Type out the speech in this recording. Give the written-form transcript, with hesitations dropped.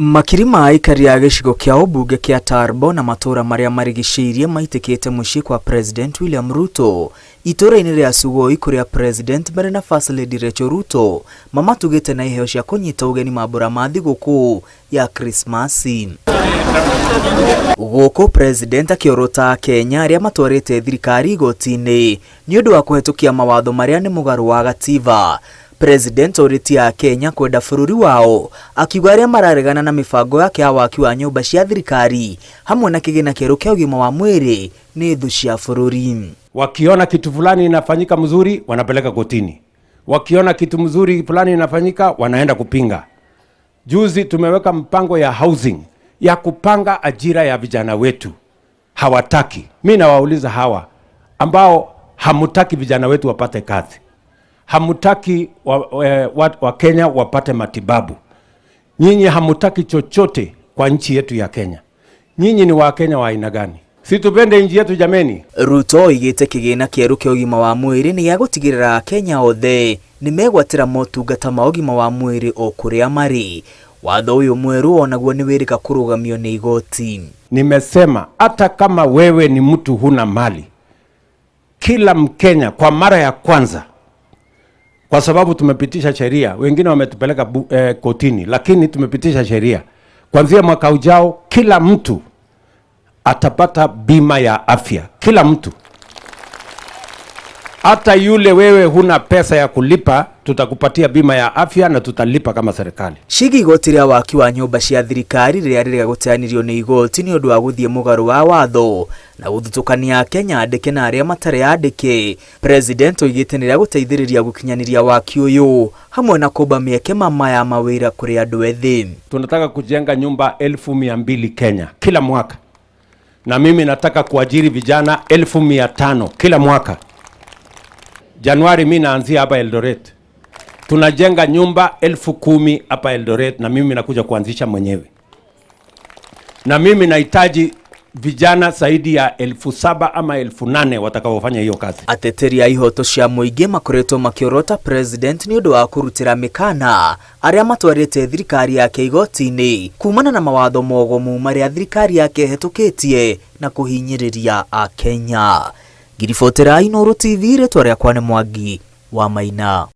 Makiri ma aikari a gĩcigo kĩa ũmbunge kĩa Turbo na matũra marĩa marigicĩirie maitĩkĩte mũciĩ kwa President William Ruto itũra-inĩ rĩa Sugoi, kũrĩa President marĩ na First Lady Rachel Ruto mamatugĩte na iheo cia kũnyita ũgeni mambũra ma thigũkũ ya Krismasi. Gũkũ President akĩorota Akenya arĩa matwarĩte thirikari igoti-inĩ nĩ ũndũ wa kũhetũkia mawatho marĩa nĩ mũgarũ wa gatiba. President orĩtie Akenya kwenda bũrũri wao, akiuga arĩa mararegana na mĩbango yake ya waki wa nyũmba cia thirikari hamwe na kĩgĩna kĩerũ kĩa ũgima wa mwĩrĩ nĩ thũ cia bũrũri. Wakiona kitu fulani inafanyika mzuri, wanapeleka kotini. Wakiona kitu mzuri fulani inafanyika, wanaenda kupinga. Juzi tumeweka mpango ya housing ya kupanga ajira ya vijana wetu, hawataki. Mi nawauliza hawa ambao hamutaki vijana wetu wapate kazi, hamutaki Wakenya wa wapate matibabu, nyinyi hamutaki chochote kwa nchi yetu ya Kenya. Nyinyi ni Wakenya wa aina gani? Si tupende nchi yetu jameni. Ruto oigĩte kĩgĩna kĩerũ kĩa ũgima wa mwĩrĩ nĩ gĩa gũtigĩrĩra Akenya othe nĩ megwatĩra motungata ma ũgima wa mwĩrĩ o kũrĩa marĩ. Watho ũyũ mwerũ onaguo nĩ wĩrĩga kũrũgamio nĩ igoti. Nimesema hata kama wewe ni mtu huna mali, kila Mkenya kwa mara ya kwanza, kwa sababu tumepitisha sheria, wengine wametupeleka kotini, lakini tumepitisha sheria kuanzia mwaka ujao, kila mtu atapata bima ya afya, kila mtu. Hata yule wewe huna pesa ya kulipa, tutakupatia bima ya afya na tutalipa kama serikali. Ciĩgiĩ igoti rĩa waki wa nyũmba cia thirikari rĩrĩa rĩrega gũteanĩrio nĩ igoti nĩ ũndũ wa gũthiĩ mũgarũ wa watho na gũthutũkania Akenya andĩke na arĩa matarĩ andĩke. President oigĩte nĩ rĩa gũteithĩrĩria gũkinyanĩria waki ũyũ hamwe na kũmba mĩeke mama ya mawĩra kũrĩ andũ ethĩ. Tunataka kujenga nyumba 200,000 Kenya kila mwaka, na mimi nataka kuajiri vijana 500,000 kila mwaka. Januari mi naanzia hapa Eldoret, tunajenga nyumba 10,000 hapa Eldoret, na mimi nakuja kuanzisha mwenyewe, na mimi nahitaji vijana zaidi ya 7,000 ama 8,000 watakaofanya hiyo kazi. Ateteri a ihoto cia mũingĩ makoretwo makĩorota President nĩ ũndũ wa kũrutĩra mĩkana arĩa matwarĩte thirikari yake igoti-inĩ kumana na mawatho mogomu marĩa thirikari yake ĩhetũkĩtie na kũhinyĩrĩria Akenya. Ngiribotera Inooro TV, rĩtwa rĩakwa nĩ Mwangi wa Maina.